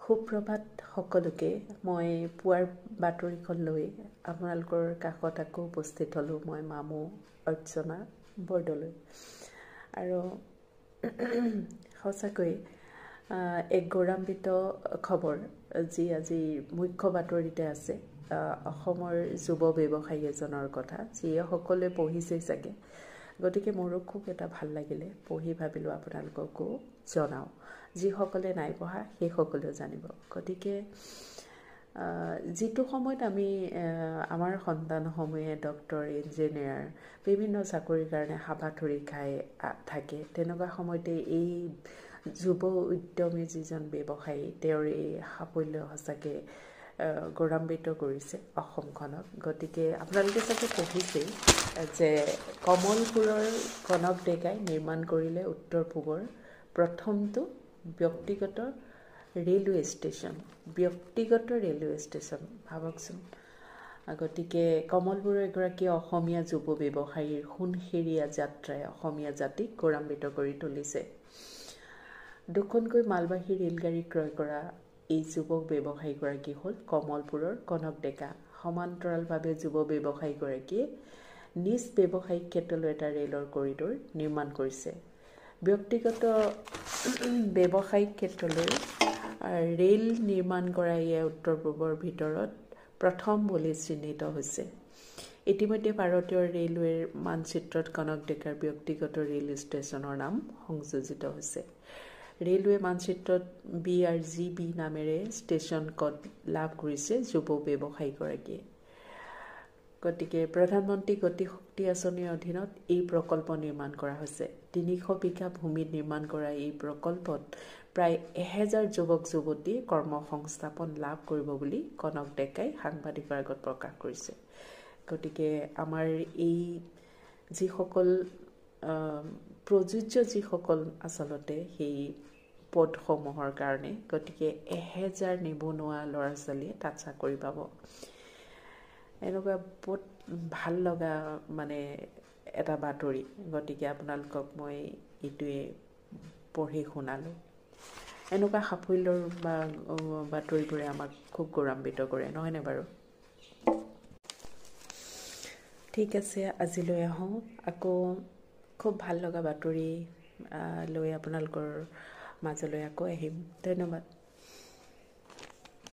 সুপ্ৰভাত সকলোকে। মই পুৱাৰ বাতৰিখন লৈ আপোনালোকৰ কাষত আকৌ উপস্থিত হ'লোঁ। মই মামু অৰ্চনা বৰদলৈ। আৰু সঁচাকৈ এক গৌৰৱান্বিত খবৰ যি আজি মুখ্য বাতৰিতে আছে, অসমৰ যুৱ ব্যৱসায়ী এজনৰ কথা, যিয়ে সকলোৱে পঢ়িছেই চাগে। গতিকে মোৰো খুব এটা ভাল লাগিলে পঢ়ি, ভাবিলোঁ আপোনালোককো জনাওঁ, যিসকলে নাই পঢ়া সেইসকলেও জানিব। গতিকে যিটো সময়ত আমি আমাৰ সন্তানসমূহে ডক্টৰ, ইঞ্জিনিয়াৰ, বিভিন্ন চাকৰিৰ কাৰণে হাবাথুৰি খাই থাকে, তেনেকুৱা সময়তে এই যুৱ উদ্যমী যিজন ব্যৱসায়ী, তেওঁৰ এই সাফল্য সঁচাকৈ গৌৰৱান্বিত কৰিছে অসমখনক। গতিকে আপোনালোকে চাগে পঢ়িছেই যে কমলপুৰৰ কনক ডেকাই নিৰ্মাণ কৰিলে উত্তৰ পূবৰ প্ৰথমটো ব্যক্তিগত ৰেলৱে ষ্টেচন। ব্যক্তিগত ৰেলৱে ষ্টেচন, ভাবকচোন। গতিকে কমলপুৰৰ এগৰাকী অসমীয়া যুৱ ব্যৱসায়ীৰ সোণসেৰীয়া যাত্ৰাই অসমীয়া জাতিক গৌৰৱান্বিত কৰি তুলিছে। দুখনকৈ মালবাহী ৰেলগাড়ী ক্ৰয় কৰা এই যুৱক ব্যৱসায়ীগৰাকী হ'ল কমলপুৰৰ কনক ডেকা। সমান্তৰালভাৱে যুৱ ব্যৱসায়ীগৰাকীয়ে নিজ ব্যৱসায়িক ক্ষেত্ৰলৈ এটা ৰেলৰ কৰিডৰ নিৰ্মাণ কৰিছে। ব্যক্তিগত ব্যৱসায়িক ক্ষেত্ৰলৈ ৰেল নিৰ্মাণ কৰা এয়া উত্তৰ পূবৰ ভিতৰত প্ৰথম বুলি চিহ্নিত হৈছে। ইতিমধ্যে ভাৰতীয় ৰেলৱেৰ মানচিত্ৰত কনক ডেকাৰ ব্যক্তিগত ৰেল ষ্টেচনৰ নাম সংযোজিত হৈছে। ৰেলৱে মানচিত্ৰত BRGB নামেৰে ষ্টেচন ক'ড লাভ কৰিছে যুৱ ব্যৱসায়ীগৰাকীয়ে। গতিকে প্ৰধানমন্ত্ৰী গতিশক্তি আঁচনিৰ অধীনত এই প্ৰকল্প নিৰ্মাণ কৰা হৈছে। 300 বিঘা ভূমিত নিৰ্মাণ কৰা এই প্ৰকল্পত প্ৰায় 1000 যুৱক যুৱতীয়ে কৰ্মসংস্থাপন লাভ কৰিব বুলি কনক ডেকাই সাংবাদিকৰ আগত প্ৰকাশ কৰিছে। গতিকে আমাৰ এই যিসকল প্ৰযোজ্য, যিসকল আচলতে সেই পদসমূহৰ কাৰণে, গতিকে 1000 নিবনুৱা ল'ৰা ছোৱালীয়ে তাত চাকৰি পাব। এনেকুৱা বহুত ভাল লগা মানে এটা বাতৰি। গতিকে আপোনালোকক মই এইটোৱে পঢ়ি শুনালোঁ। এনেকুৱা সাফল্যৰ বা বাতৰিবোৰে আমাক খুব গৌৰৱান্বিত কৰে, নহয়নে বাৰু? ঠিক আছে, আজিলৈ আহোঁ। আকৌ খুব ভাল লগা বাতৰি লৈ আপোনালোকৰ মাজলৈ আকৌ আহিম। ধন্যবাদ।